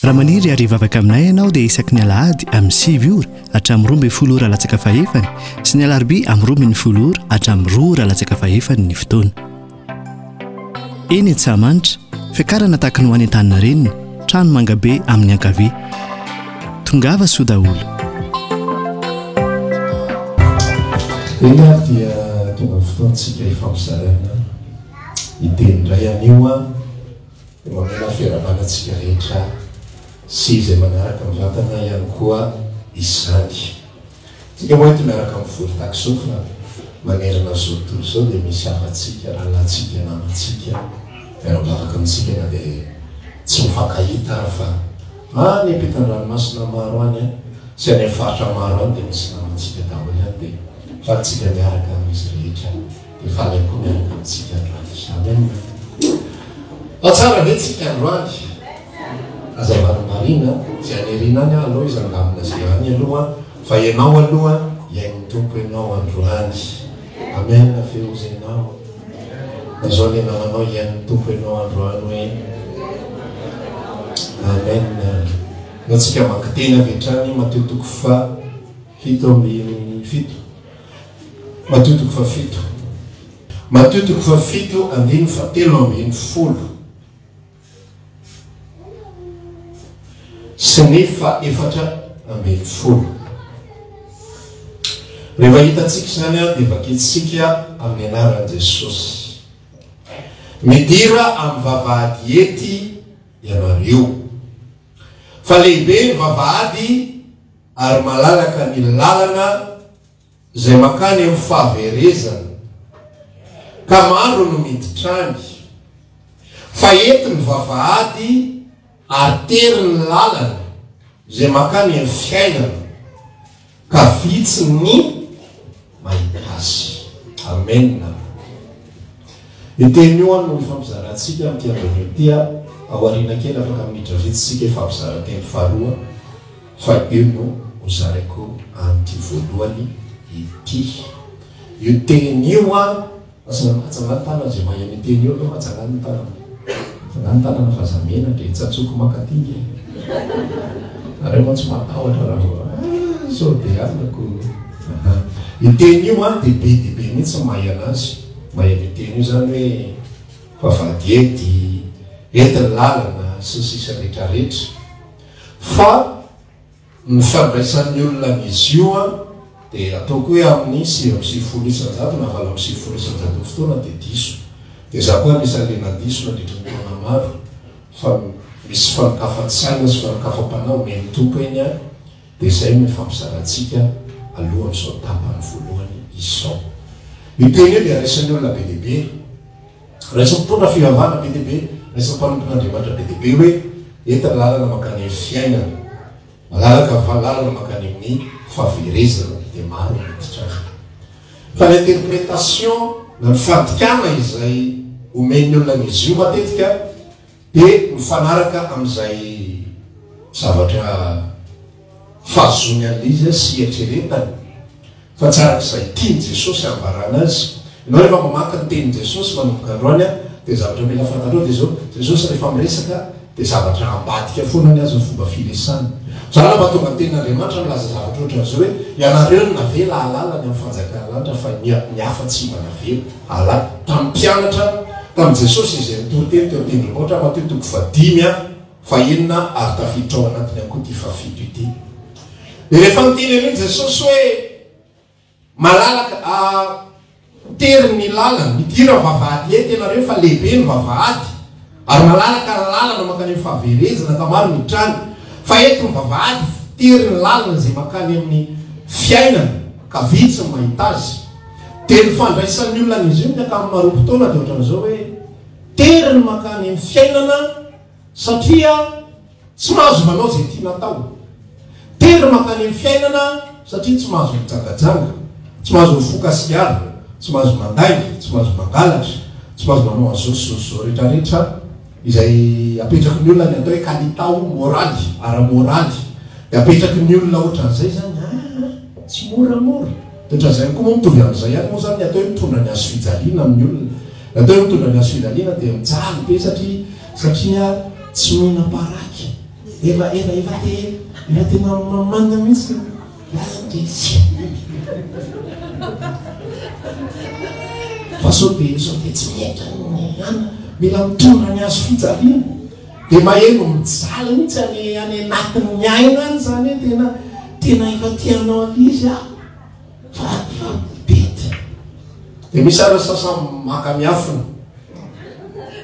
Raha maniry ary hivavaka aminay ianao dia isaky ny alahady amin'ny 9 ora hatramin'ny 12 ora latsaka fahefany sy ny alarobia amin'ny 12 ora hatramin'ny 2 ora latsaka fahefany ny fotoana. Eny Antsahamanitra, fiakarana tahaka ny ho any Antaninarenina, trano mangabe amin'ny ankavia. Tongava soa daholo. Eny ary dia tonga ny fotoantsika hifampizarana ny teny indray anio an! Dia mamela fiarahabana antsika rehetra sy izay manaraka mivantana ihany koa izany. Tsika moa eto miaraka mivory tahaka izao fa manerana an'izao tontolo izao dia misy havantsika, rahalahintsika, namantsika miara-mivavaka amintsika na dia tsy mifankahita ary fa any ampitan-dranomasina maro any sy any amin'ny faritra maro any dia misy namantsika daholo any dia faly tsika miaraka amin'izy rehetra. Dia faly ihany koa miaraka amintsika androany. Amen. Ao tsara ve tsika androany? Aza varimbariana, izay any aoriana any aleo izy handamina izay any aloha, fa ianao aloha hihaino ny Tompo ianao androany. Amen ve hozy ianao? Lazao ilay namanao hihaino ny Tompo ianao androany hoe Amen. Ndao tsika hamaky teny avy hatrany Matio toko faha 77. Matio toko fahafito. Matio toko fahafito andininy fahatelo ambin'ny folo sy ny faha-14. Rehefa hitantsika izany dia vakintsika amin'ny anaran'i Jesosy. Midira amin'ny vavahady ety ianareo. Fa lehibe ny vavahady ary malalaka ny lalana izay mankany amin'ny fahaverezana, ka maro no miditra any. Fa ety ny vavahady ary tery ny lalana izay mankany amin'ny fiainana, ka vitsy ny mahita azy. Amena. Io teny io no hifampizarantsika amin'ity andro anio ity. Ao aoriana kely afaka minitra vitsy isika hifampizara teny faharoa. Fa io no ho zaraiko amin'ity voalohany ity. Io teny io an, asa atsangano tanana izay mahay an'io teny io aloha, atsangano ny tanana. Atsangano ny tanana fa aza menatra e, tsatsoko mankaty nge. Nareo mantsy matahotra raha vao ah, sao dia alina ko. Aha. Io teny io an, dia be dia be mihitsy ny mahay anazy. Mahay an'io teny io izany hoe vavahady ety, ety ny lalana, sy ny sisa rehetra rehetra. Fa ny fandraisan'ny olona an'izy io dia ataoko hoe amin'ny 99% na 98% ny fotoana dia diso. Dia izaho koa anisan'ilay nandiso nandritra ny taona maro fa misy fanokafan-tsaina sy fanokafam-panahy omen'ny Tompo eny an, dia izay no ifampizarantsika aloha amin'izao tapany voalohany izao. Io teny io dia raisin'ny olona be dia be. Raisin'ny mpitondra fivavahana be dia be, raisin'ny mpanompon'Andriamanitra be dia be hoe ety ny lalana mankany amin'ny fiainana, malalaka ny lalana mankany amin'ny fahaverezana, dia maro ny miditra any. Fa ny interprétation na ny fandikana izay omen'ny olona an'izy io matetika dia mifanaraka amin'izay zavatra fahazoany an'ilay izy sy ieritreretany fa tsy araka izay tian'i Jesosy hambarana azy. Ianao rehefa mamaky ny tenin'i Jesosy manomboka androany dia ny zavatra mila fantatrao dia izao, Jesosy rehefa miresaka dia zavatra ambadika foana ny azy ny fomba firesany. Zany mba tonga ny tenin'Andriamanitra milaza zavatra ohatran'izao hoe ianareo no navela hahalala ny amin'ny fanjakan'ny lanitra fa ny hafa tsy mba navela hahalala. Tamin'ny mpianatra, tamin'i Jesosy izay nitory teny teo an-tendrombohitra, Matio toko fahadimy a. Fahenina ary tafiditra ao anatiny ihany koa ity fahafito ity. Dia rehefa niteny an'io Jesosy hoe malalaka a tery ny lalana, midira vavahady ety ianareo fa lehibe ny vavahady ary malalaka ny lalana mankany amin'ny fahaverezana ka maro ny trano fa eto ny vavahady tery ny lalana izay mankany amin'ny fiainana ka vitsy ny mahita azy. Dia ny fandraisan'ny olona an'izy io ny ankamaroam-potoana dia ohatran'izao hoe tery ny mankany amin'ny fiainana Satria tsy mahazo manao izay tiana atao. Tery mankany amin'ny fiainana satria tsy mahazo mijangajanga, tsy mahazo mifoka sigara, tsy mahazo mandainga, tsy mahazo mangalatra, tsy mahazo manao an'izao sy izao sy izao rehetrarehetra izay apetraky ny olona ny atao hoe kalitao moraly, ara-moraly. Dia apetraky ny olona ohatran'izay izany, aa, tsy moramora. Dia ohatran'izay ihany koa moa mitovy amin'izay ihany moa izany ny atao hoe mitondra ny hazofijaliana amin'ny olona. Ny atao hoe mitondra ny hazofijaliana dia mijaly be satria Satria tsy mihinam-paraky. Efa efa efa te efa tena mamanina mihitsy Fa sao dia sao dia tsy mety ny anona, mila mitondra ny hazo fijaliana. Dia maheno mijaly mihitsy any any anatin'ny aina any izany hoe tena tena efa te hanao an'izy aho fa fa bedy. Dia misy ary ny sasany maka miafina,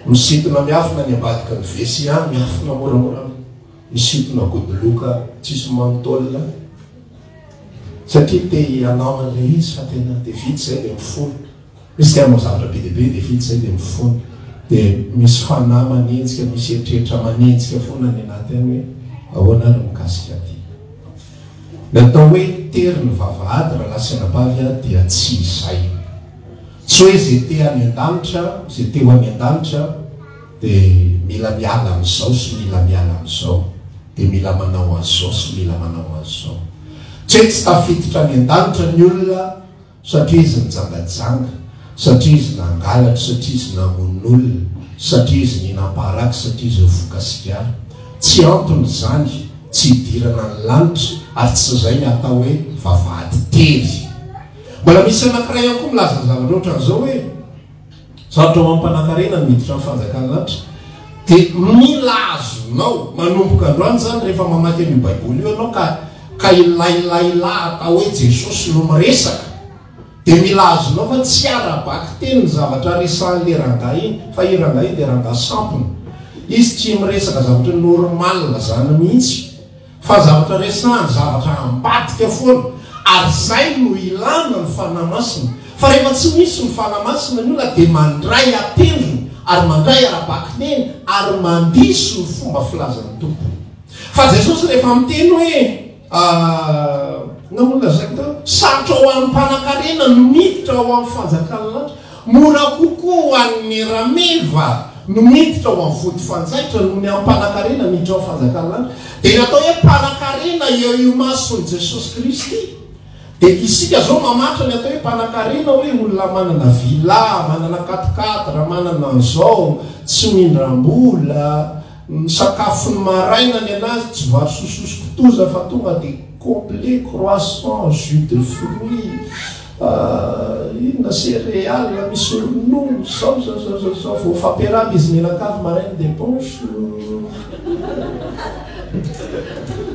misintona miafina any ambadiky ny WC any, miafina moramora. Misintona godoloka tsisy menthol satria te hanao an'ilay izy fa tena dia vita izay dia mifona. Misy te hanao zavatra be dia be dia vita izay dia mifona. Dia misy fanahy manenjika, misy eritreritra manenjika foana any anaty any hoe ahoana ary mikasika aty. Ny atao hoe tery ny vavahady rahalahy sy anabavy a dia tsy izay. Tsy hoe izay te any an-danitra, izay te ho any an-danitra, Dia mila miala amin'izao sy mila miala amin'izao, dia mila manao an'izao sy mila manao an'izao. Tsy hoe tsy tafiditra any an-danitra ny olona satria izy nijangajanga, satria izy nangalatra, satria izy namono olona, satria izy nihinam-paraky, satria izy nifoka sigara. Tsy antony izany tsy hidirana ny lanitra ary tsy izay ny atao hoe vavahady tery. Mbola misy anankiray ihany koa milaza ny zavatra ohatran'izao hoe. Sarotra ho an'ny mpanankarena ny miditra ny fanjakan'ny lanitra. Dia mila azonao manomboka androany izany rehefa mamaky an'io baiboly io ianao ka ka ilay lahilahy atao hoe Jesosy no miresaka dia mila azonao fa tsy ara-bakiteny ny zavatra resahan'ilay rangahy iny fa io rangahy io dia rangahy sampona. Izy tsy miresaka zavatra normal izany mihitsy. Fa zavatra resahany zavatra ambadika foana ary zay no ilana ny Fanahy Masina. Fa rehefa tsy misy ny Fanahy Masina ny olona dia mandray atendrony ary mandray ara-bakiteny ary mandiso ny fomba filazan'ny Tompo. Fa Jesosy rehefa miteny hoe inona moa no lazaiko teo? Sarotra ho an'ny mpanankarena ny miditra ao amin'ny fanjakan'ny lanitra. Mora kokoa ho an'ny rameva no miditra ao amin'ny vody fanjaitra noho ny amin'ny mpanankarena miditra ao amin'ny fanjakan'ny lanitra. Dia ny atao hoe mpanankarena eo imason'i Jesosy Kristy dia isika izao mamaritra ny atao hoe mpanankarena hoe olona manana villa, manana quatre-quatre, manana an'izao, tsy mindram-bola, Ny sakafony maraina ny anazy tsy vary sosoa sy kitoza fa tonga dia complet, croissant, jus de fruits, inona céréales misy ronono, zao zao zao zao zao, vao fampiarahana izy mianakavy maraina dia bonjour.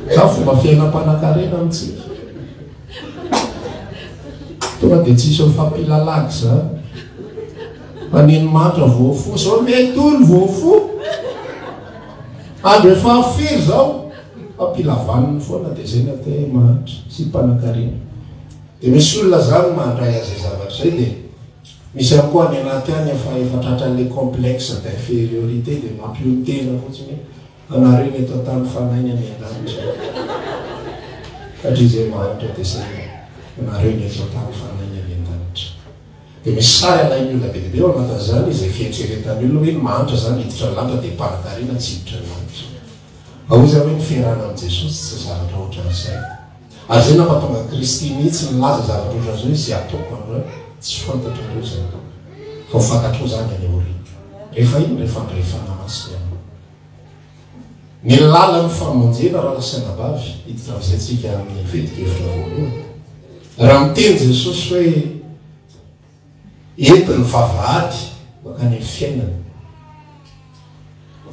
Zany fomba fiainam-panankarena amintsika. Tonga dia tsisy mifampilalagy zany. Fa neny mantra voafoha zao mety olo voafoha. Andro efa firy zao fa mpila vaniny foana dia zay ny atao hoe mahantra sy mpanakarena. Dia misy olona zany mandray azay zavatra zay dia misy ihany koa any anaty any efa efa tratran'le complexe d'infériorité dia mampionon-tena fotsiny hoe anareo ny eto an-tany fanahy ny any an-danitra. Satria zay mahantra dia zay anareo ny eto an-tany fanahy ny any an-danitra. Dia misy sary alain'ny olona be dia be ao anatin'izany izay fieritreretan'ny olona hoe ny mahantra izany hiditra ny lanitra dia mpanankarena tsy hiditra ny lanitra. Fa hoy izaho hoe ny fiarahana amin'i Jesosy tsy zavatra ohatran'izay. Ary izay nampatonga an'i Kristy mihitsy nilaza zavatra ohatran'izao hoe izay ataoko androany tsy fantatrareo izay ataoko. Fa ho fantatrao izany any aoriana. Rehefa inona? Rehefa handray Fanahy Masina ianao. Ny lalan'ny famonjena rahalahy sy anabavy, hiditra amin'izay tsika amin'ny fetin-kevitra voalohany. Raha miteny Jesosy hoe ento ny vavahady mankany amin'ny fiainana,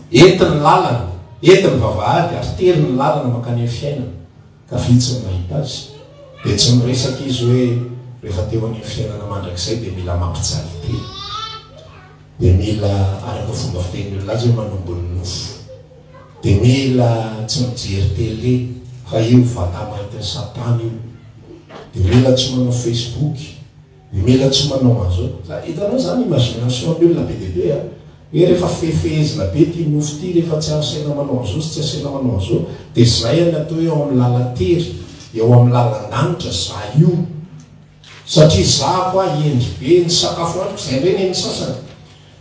ento ny lalana, ento ny vavahady ary tery ny lalana mankany amin'ny fiainana, ka vitsy ny mahita azy, dia tsy miresaka izy hoe rehefa te ho any amin'ny fiainana mandrakizay dia mila mampijaly tena. Dia mila, araka ny fomba fitenin'ny olona azy hoe manombo ny nofo. Dia mila tsy mijery télé fa io vata maintin'i satana io. Dia mila tsy manao facebook. Dia mila tsy manao an'izao. Za, hitanao izany imagination-n'ny olona be dia be an. Hoe rehefa fehifehezina be ity nofo ity, rehefa tsy asaina manao an'izao sy tsy asaina manao an'izao, dia izay ny atao hoe ao amin'ny lalan-tery, eo amin'ny lalan-danitra za io. Satria zako aho hendry be ny sakafo hohaniko izay indray ny an'ny sasany.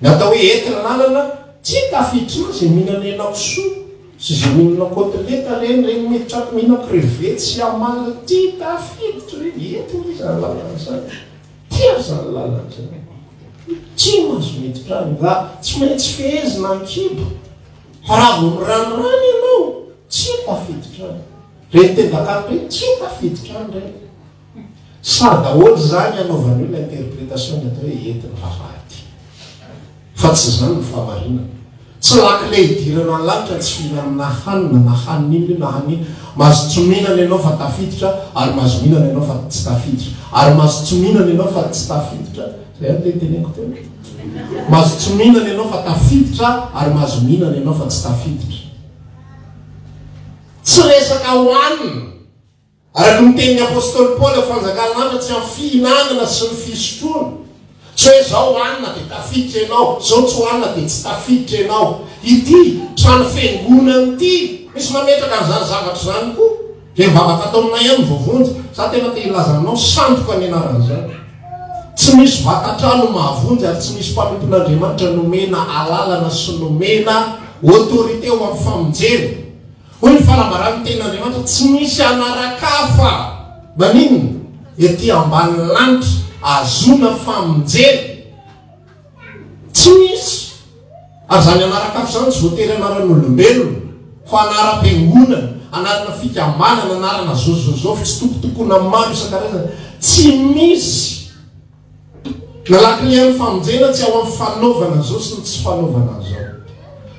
Ny atao hoe entina lalana tsy tafiditra izay mihinana henakisoa sy izay mihinana kotileta ireny ireny miditra ato mihinana crevette sy amalona tsy tafiditra ireny entina izany lalana izany tia izany lalana izany tsy mahazo miditra any raha tsy maintsy fehezina ny kibo fa raha vao miranirany ianao tsy. Ireny tendan-kanina ireny tsy tafiditra any ireny. Sa daholo izany hanaovan'ny olona interpretation ny atao hoe ety ny vavahady. Fa tsy izany ny fahamarinana. Tsy lakile hidirana ny lanitra tsy fihinanana hanina na hanina inona io na hanina inona. Mahazo tsy mihinana ianao fa tafiditra ary mahazo mihinana ianao fa tsy tafiditra. Ary mahazo tsy mihinana ianao fa tsy tafiditra. Izay ihany ilay teneniko teo. Mahazo tsy mihinana ianao fa tafiditra ary mahazo mihinana ianao fa tsy tafiditra. Tsy resaka hohanina. Araka ny tenin'ny apostoly Paoly, fanjakan'Andriamanitra tsy amin'ny fihinanana sy ny fisotroana. Tsy hoe izao hohanina dia tafiditra ianao, izao tsy hohanina dia tsy tafiditra ianao. Ity trano fiangonana ity, misy mametraka an'izany zavatra izany koa. Dia mivavaka ato aminay ihany ny voavonjy. Za tena te hilaza aminao, sandoka ny anaran'izany. Tsy misy vatan-trano mahavonjy ary tsy misy mpanompon'Andriamanitra nomena alalana sy nomena autorité ho amin'ny famonjena. Hoy ny fanambaran'ny Tenin'Andriamanitra, Tsy misy anaran-kafa, maninona? ety ambanin'ny lanitra ahazoana famonjena. Tsy misy. Ary izany anaran-kafa izany tsy voatery anaran'olombelona, fa anaram-piangonana, anarana fikambanana, anarana zôzôzôfy, tsitokotokoana maro isan-karazany. Tsy misy. Na lakile ny famonjena tsy ao amin'ny fanaovana an'izao sy ny tsy fanaovana an'izao.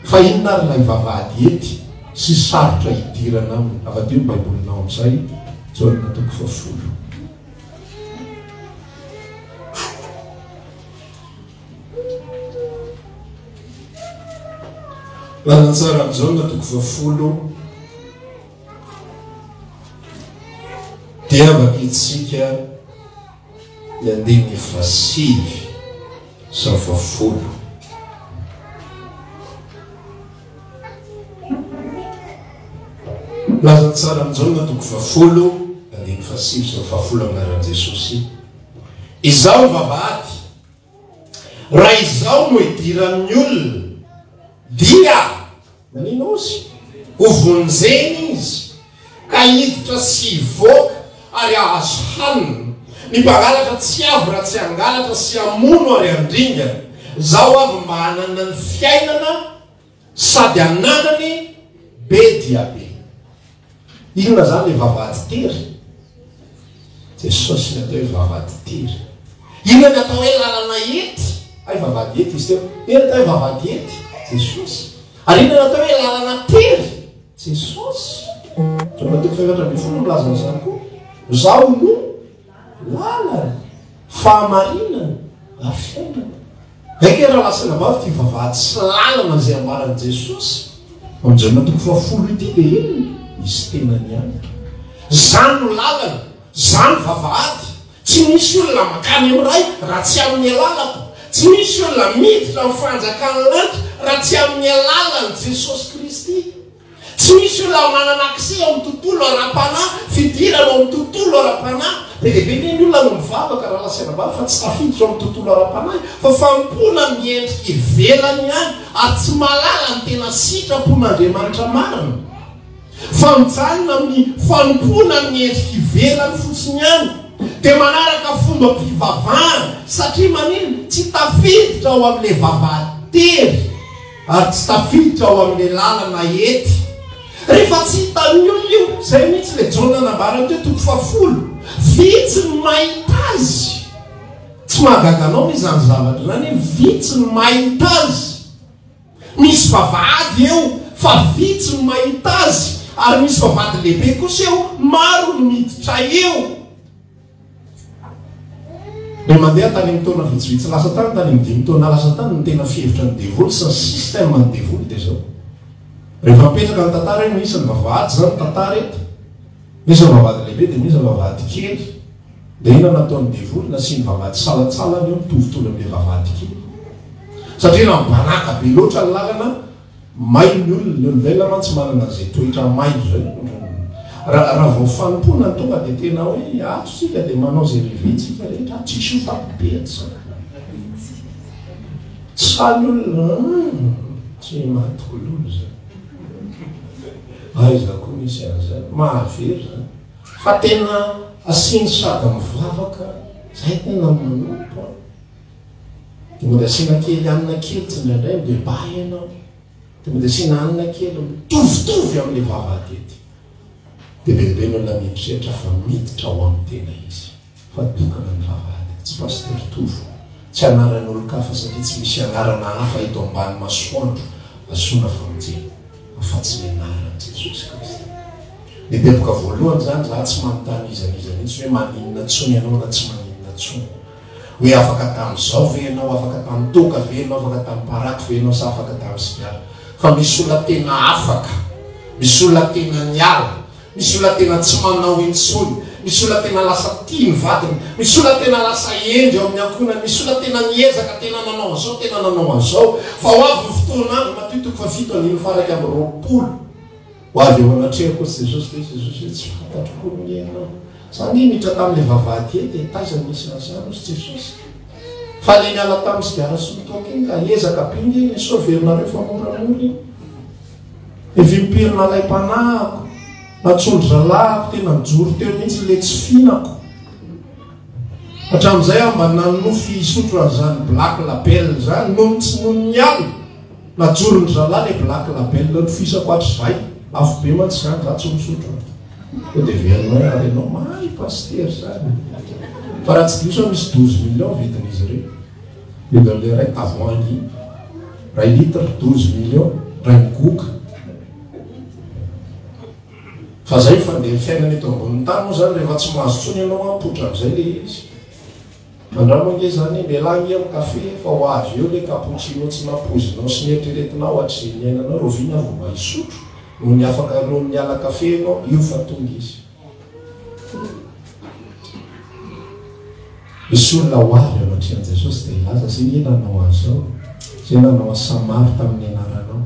Fa inona ary ilay vavahady ety sy sarotra hidirana aminy? Avadiho ny Baibolinao amin'izay, Jaona toko fahafolo. Lalantsaran'i Jaona toko fahafolo. Dia vakintsika ny andininy fahasivy sy ny fahafolo. Lazantsaran'i Jaona toko fahafolo, andininy fahasivy sy ny fahafolo amin'ny anaran'i Jesosy. Izaho ny vavahady. Raha izao no idiran'ny olona dia manino ozy? Ho vonjena izy ka hiditra sy hivoaka ary hahazo hanina. Ny mpangalatra tsy avy raha tsy hangalatra sy hamono ary handringana. Izaho avy mba hanana ny fiainana Sady ananany be dia be. Inona zany le vavahady tery? Jesosy ny atao hoe vavahady tery. Inona ny atao hoe lalana ety? Hay vavahady ety izy teo. Inona ny atao hoe vavahady ety? Jesosy. Ary inona ny atao hoe lalana tery? Jesosy. Jaona toko faha-14 milaza an'izany koa. Izaho no lalana, fahamarinana ary fiainana. Aika raha lasa anabavy ity vavahady sy lalana izay ambaran'i Jesosy ao amin'ny Jaona toko fahafolo ity dia inona? Izy tenany ihany. Izany no lalana, izany vavahady. Tsy misy olona mankany amin'ny Ray raha tsy amin'ny alalako. Tsy misy olona miditra amin'ny fanjakan'ny lanitra raha tsy amin'ny alalan'i Jesosy Kristy. Tsy misy olona manana accès ao amin'ny tontolo ara-panahy, fidirana ao amin'ny tontolo ara-panahy. Be dia be anie ny olona no mivavaka rahalahy sy anabavy fa tsy tafiditra ao amin'ny tontolo ara-panahy fa fanompoana amin'ny endrika ivelany ihany ary tsy mahalala ny tena sitrapon'Andriamanitra marina fa mijanona amin'ny fanompoana amin'ny endrika ivelany fotsiny ihany dia manaraka fombam-pivavahana satria maninona? Tsy tafiditra ao amin'ilay vavahady tery. Ary tsy tafiditra ao amin'ilay lalana ety. Rehefa tsy hitan'ny olona io, izay mihitsy ilay Jaona nambarany teo, toko fahafolo. Vitsy ny mahita azy. Tsy mahagaga anao ve izany zavatra izany hoe vitsy ny mahita azy? Misy vavahady eo, fa vitsy ny mahita azy. Ary misy vavahady lehibe kosa eo, maro ny miditra eo. Ilay mandeha tany amin'ny taona vitsivitsy lasa tany, tany amin'ny dimy taona lasa tany, ny tena fihevitra ny devoly sy ny système ny devoly dia izao. Rehefa mipetraka ny tantara hoe misy ny vavahady izany ny tantara eto. Misy ny vavahady lehibe dia misy ny vavahady kely. Dia inona no nataon'ny devoly? Nasiany vavahady salantsalany eo mitovitovy amin'ilay vavahady kely. Satria raha mibanaka be loatra ny lalana, Mailo ny olona, ny olombelona mantsy manana an'izay toetra mailo izay. Raha raha vao fanompoana no tonga dia tena hoe ato tsika dia manao izay reventsika rehetra, tsisy ho faty ato izany. Tsy faly olona, tsy mahatoky lolo izany. Aiza koa misy an'izay, mahavery izany. Fa tena asiany sady mivavaka, izay tena manompo an. Dia mody asiana kely hanina kely tsindraindray mibebaha ianao. Dia mody asiana hanina kely mitovitovy amin'ilay vavahady ety. Dia be dia be ny olona mieritreritra fa miditra ao amin'ny tena izy. Fa tokana ny vavahady. Tsy Pasteur Tovo. Tsy anaran'olon-kafa satria tsy misy anarana hafa eto ambany masoandro azoana famonjena afa-tsy ny anaran'i Jesosy Kristy. Ny teboka voalohany izany za tsy manontany iza n'iza mihitsy hoe maninona tsony ianao na tsy maninona tsony. Hoe afaka tamin'izao ve ianao, afaka tamin'ny toaka ve ianao, afaka tamin'ny paraky ve ianao sa afaka tamin'ny sigara. Fa misy olona tena afaka, misy olona tena niala, misy olona tena tsy manao intsony, misy olona tena lasa tia ny vadiny, misy olona tena lasa hendry ao amin'ny ankohonany, misy olona tena niezaka, tena nanao an'izao, tena nanao an'izao. Fa ho avy ny fotoan'andro, Matio toko fahafito andininy faha 21. Ho avy eo anatrehako hozy Jesosy dia hoy Jesosy hoe tsy fantatro koa ny ianao. Za anie niditra tamin'ilay vavahady eny dia taiza no nisy an'izany hozy Jesosy. Fa le niala tamin'ny sigara sy ny toaka iny ka ezaka be nge iny sao heverinareo fa moramora iny. Efa impiry nalaim-panahiko, natsondry zalahiko, tena nijoro teo mihitsy le tsy fihinako. Hatramin'izay aho mba nanonofy hisotro an'izany black label izany nony tsy nony niala. Najoron-dry zalahy le black label nofisako hatrizay, lafo be mantsy izany, za tsy misotro an. Sao dia heverinao hoe ary ianao mahay pasitera izany. Fa raha tsy diso aho misy 12 millions vidin'izy ireo. Vidin'ilay iray tavoahangy iny. Iray litre, 12 millions, iray migoka. Fa zay fandehan'ny fiainana eto ambonin'ny tany moa zany rehefa tsy mahazo intsony ianao an, mipoitra amin'izay le izy. Andramo ange zany e, mialà ange am kafe fa ho avy eo le cappuccino tsy nampoizinao sy neritreretinao hatrizay niainanao, rahoviana vao mba hisotro noho ny afaka noho ny niala kafe ianao, io fa tonga izy. Misy olona ho avy eo anatrehan'i Jesosy dia hilaza, zay nge nanao an'izao, zay nanao asa maro tamin'ny anaranao.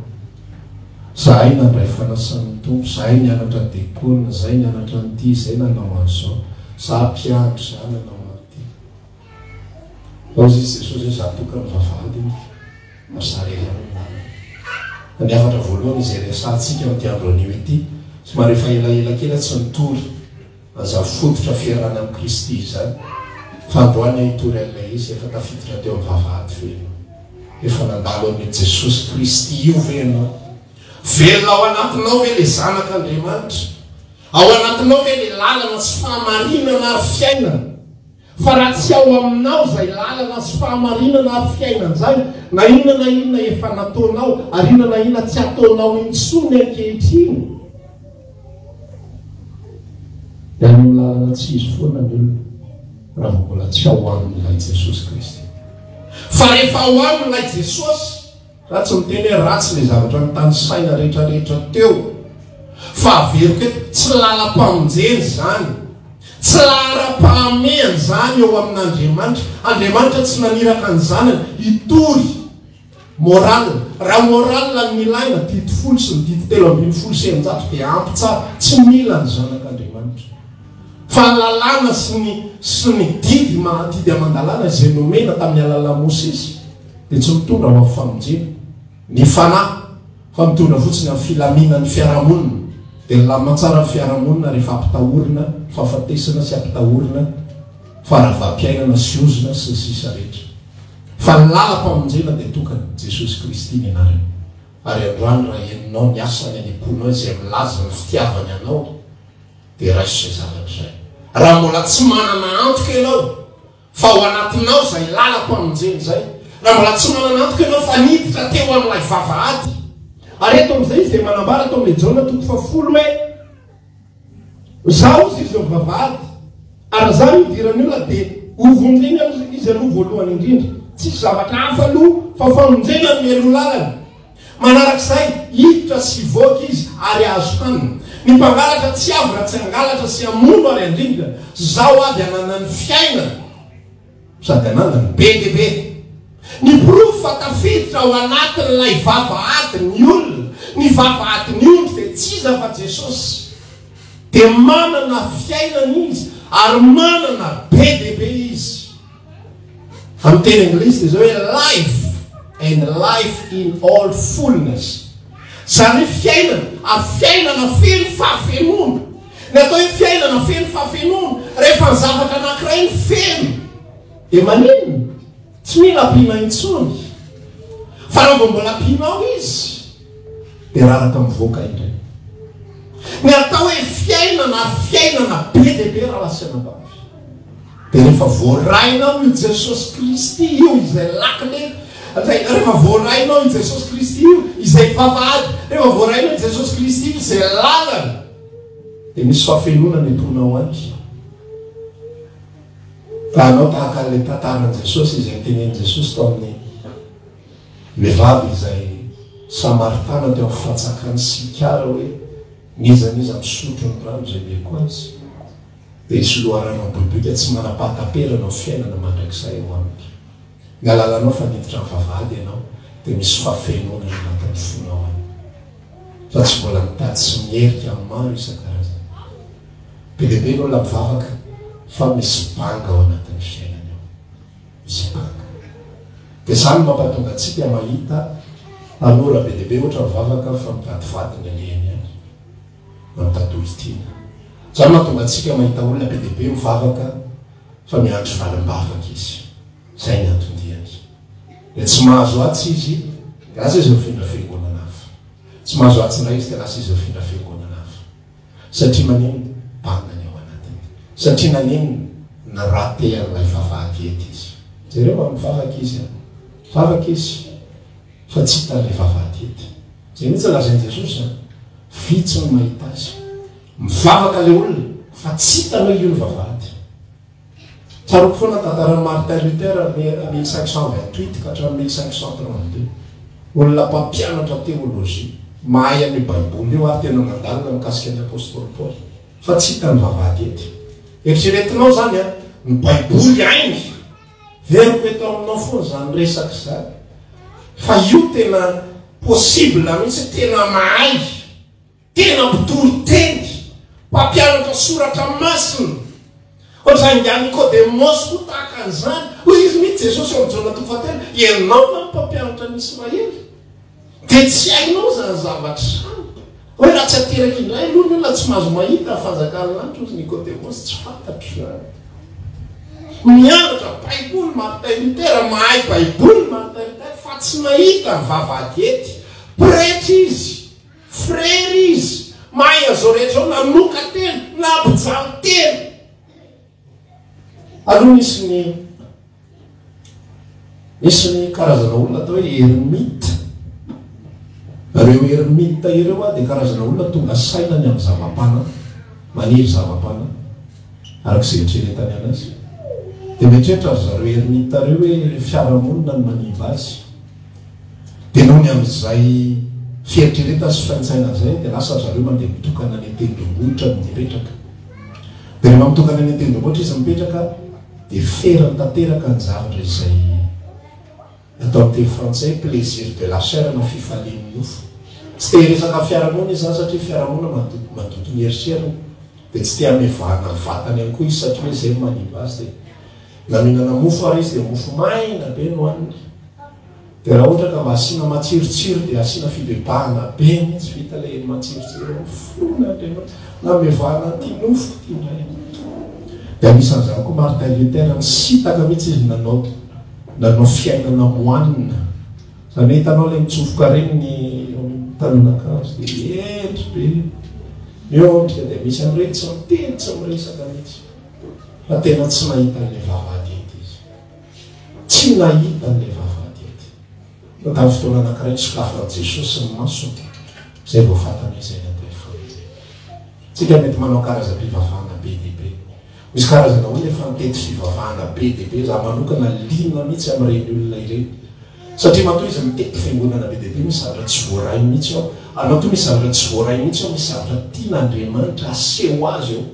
Zahay nandray fanasan'ny Tompo, zahay nianatra dekona, zahay nianatra an'ity, zay nanao an'izao, za mpiandry, za nanao an'ity. Hoy izy Jesosy hoe za tokana vavahady iny, ary za irery ihany no lalana. Fa ny hafatra voalohany izay resahantsika amin'ity andro anio ity, somary efa elaela kely aho tsy nitory an'izany fototra fiarahana amin'i Kristy izany, fa androany aho hitory an'ilay izy, efa tafiditra teo amin'ny vavahady ve ianao? Efa nandalo an'io Jesosy Kristy io ve ianao? Velona ao anatinao ve ilay Zanak'Andriamanitra? Ao anatinao ve ilay lalana sy fahamarinana ary fiainana? Fa raha tsy ao aminao izay lalana sy fahamarinana ary fiainana izay, na inona na inona efa nataonao, ary inona na inona tsy ataonao intsony ankehitriny, dia any amin'ny lalana tsy izy foana ny olona, raha vao mbola tsy ao aminy ilay Jesosy Kristy. Fa rehefa ao aminy ilay Jesosy, Za tsy miteny hoe ratsy le zavatra notanisaina retraretra teo fa averiko eto, tsy lalam-pamonjena izany, tsy laharam-pahamehana izany eo amin'Andriamanitra. Andriamanitra tsy naniraka ny zanany hitory morale. Raha morale no ilaina, didy folo sy ny didy 613 dia ampy tsara, tsy mila ny zanak'Andriamanitra. Fa ny lalàna sy ny sy ny didy maha didy aman-dalàna izay nomena tamin'ny alalan'i Mosesy dia tsy mitondra ho amin'ny famonjena ny fanahy fa mitondra fotsiny amin'ny filaminan'ny fiarahamonina. Dia milamina tsara ny fiarahamonina rehefa ampitahorina fahafatesana sy ampitahorina faharavam-piainana sy ozona sy ny sisa rehetra. Fa ny lalam-pamonjena dia tokana, Jesosy Kristy ny anarany. Ary androany raha henonao ny asany any am-ponao izay milaza ny fitiavany anao dia raiso izay zavatra izay. Raha mbola tsy manana antoka ianao fa ao anatinao izay lalam-pamonjena izay, raha mbola tsy manana antoka ianao fa niditra teo amin'ilay vavahady. Ary eto amin'izay izy dia manambara ato amin'ilay Jaona toko fahafolo hoe, Izaho hozy izy ny vavahady, ary raha izaho no idiran'ny olona dia hovonjena izy aloha voalohany indrindra. Tsisy zavatra hafa aloha fa famonjena no mialoha lalana. Manarak'izay, hiditra sy hivoaka izy ary hahazo hanina. Ny mpangalatra tsy avy raha tsy hangalatra sy hamono ary handringana. Zaho avy hanana ny fiainana sady hananany be dia be. Ny porofo fa tafiditra ao anatin'ilay vavahady ny olona, ny vavahadin'ny ondry dia tsy iza fa Jesosy. Dia manana fiainana izy ary manana be dia be izy. Amin'ny teny anglisy dia izao hoe life and life in all fullness. Izany hoe fiainana, ary fiainana feno fahafenoana. Ny atao hoe fiainana feno fahafenoana, rehefa ny zavatra anankiray no feno, dia maninona? Tsy mila ampiana intsony. Fa raha vao mbola ampianao izy, dia raraka mivoaka indray. Ny atao hoe fiainana. fahafenoana ary fiainana be dia be rahalahy sy anabavy. Dia rehefa voarainao io Jesosy Kristy io izay lakile, rehefa voarainao io Jesosy Kristy io izay vavahady, rehefa voarainao io Jesosy Kristy io izay lalana, dia misy fahafenoana ny am-ponao any. Fa hanao tahaka an'ilay tantaran'i Jesosy izay notenenin'i Jesosy tao amin'ny vehivavy izay Samaritana teo amin'ny fantsakan'i Sikara hoe, N'iza n'iza misotro ny rano izay omeko azy, dia hisy loharano miboiboika tsy manam-pahataperana ho fiainana mandrakizay ao aminy. Ny alalanao fa niditra ny vavahady ianao, dia misy fahafenoana any anatin'ny fonao any. Fa tsy mbola mitady sy miherika amin'ny maro isan-karazany. Be dia be ny olona mivavaka fa misy banga ao anatin'ny fiainany ao. Misy banga. Dia izany no mampatonga antsika mahita tanora be dia be ohatra mivavaka fa mitady vady ny alehany any. Na mitady olon-tiana. Izany no mahatonga antsika mahita olona be dia be mivavaka fa miandry valim-bavaka izy. Izay ny anton-diany. Dia tsy mahazo atsy izy, dia lasa izy mifindra fiangonana hafa. Tsy mahazo atsy indray izy, dia lasa izy mifindra fiangonana hafa. Satria maninona? Banga ny ao anatiny. Satria naninona? Ni-rater an'ilay vavahady ety izy. Jereo fa mivavaka izy an. Mivavaka izy fa tsy hitany ilay vavahady ety. Izay mihitsy lazain'i Jesosy an. Vitsy ny mahita azy. Mivavaka ilay olona fa tsy hitany hoe io ny vavahady. Tsaroako foana ny tantaran'i Martin Luther 1528 ka hatramin'ny 1532. Olona mpampianatra teolojia, mahay an'io Baiboly io ary tena nandalina mikasika ny apostoly Paoly. Fa tsy hita ny vavahady ety. Eritreretinao izany an, ny Baiboly hainy. Veriko eto aminao foana izany resaka izany. Fa io tena possible mihitsy, tena mahay. Tena mpitory teny, mpampianatra soratra masina. Ohatr'izany ingahy Nikodemosy koa tahaka an'izany. Hoy izy mihitsy Jesosy ao amin'ny Jaona toko fahatelo, Ianao va no mpampianatra ny Israely? Dia tsy hainao izany zavatra izany. Hoe raha tsy ateraka indray aloha ny olona tsy mahazo mahita ny fanjakan'ny lanitra, hoy Nikodemosy, tsy fantatro izany. Mianatra Baiboly Martin Luther, mahay Baiboly Martin Luther, fa tsy nahita ny vavahady ety. Pretra izy. Frera izy, mahay an'izao rehetra izao, nanoka-tena, nampijaly tena. Aloha nisy ny nisy ny karazana olona atao hoe ermite. Ireo ermite ireo dia karazana olona tonga saina ny amin'ny zava-panahy, maniry zava-panahy, araka izay eritreretany anazy. Dia mieritreritra ry zareo ermite ireo hoe fiarahamonina no manimba azy. Dia noho ny amin'izay fieritreretana sy faintsainana izay dia lasa ry zareo mandeha mitokana any an-tendrombohitra no mipetraka. Dia rehefa mitokana any an-tendrombohitra izy mipetraka dia ferany tanteraka ny zavatra izay atao amin'ny teny frantsay hoe plaisir de la chair na fifalian'ny nofo. Tsy te hiresaka fiarahamonina izy izany satria fiarahamonina mandoto mandoto ny eritreriny. Dia tsy te hamevahana ny vatany ihany koa izy satria hoe izay no manimba azy dia Na mihinana mofo ary izy dia mofo maina be no haniny. Dia raha ohatra ka mba asiana matsirotsiro dia asiana fibebahana be mihitsy vita ilay matsirotsiro eo mifona Andriamanitra namevahana an'ity nofoko ity indray. Dia anisan'izany koa Martin Luther nisintaka mihitsy izy nanao nanao fiainana moanina. Izany hoe hitanao ilay mitsofoka ireny ny eo amin'ny tanon'akanjo dia hendry be. Miondrika dia misy amin'ireny tsy miteny tsy miresaka mihitsy. Fa tena tsy nahita an'ilay vavahady ety izy. Tsy nahita an'ilay vavahady ety. Fa tamin'ny fotoana anankiray nisokafan'i Jesosy ny masony, izay vao fantany hoe izay ny atao hoe famonjena. Tsika mety manao karazam-pivavahana be dia be. Misy karazana olona efa nitety fivavahana be dia be. Izaho manokana liana mihitsy amin'ireny olona ireny. Satria matoa izy mitety fiangonana be dia be, misy zavatra tsy voarainy mihitsy ao. Ary matoa misy zavatra tsy voarainy mihitsy ao, misy zavatra tian'Andriamanitra aseho azy ao.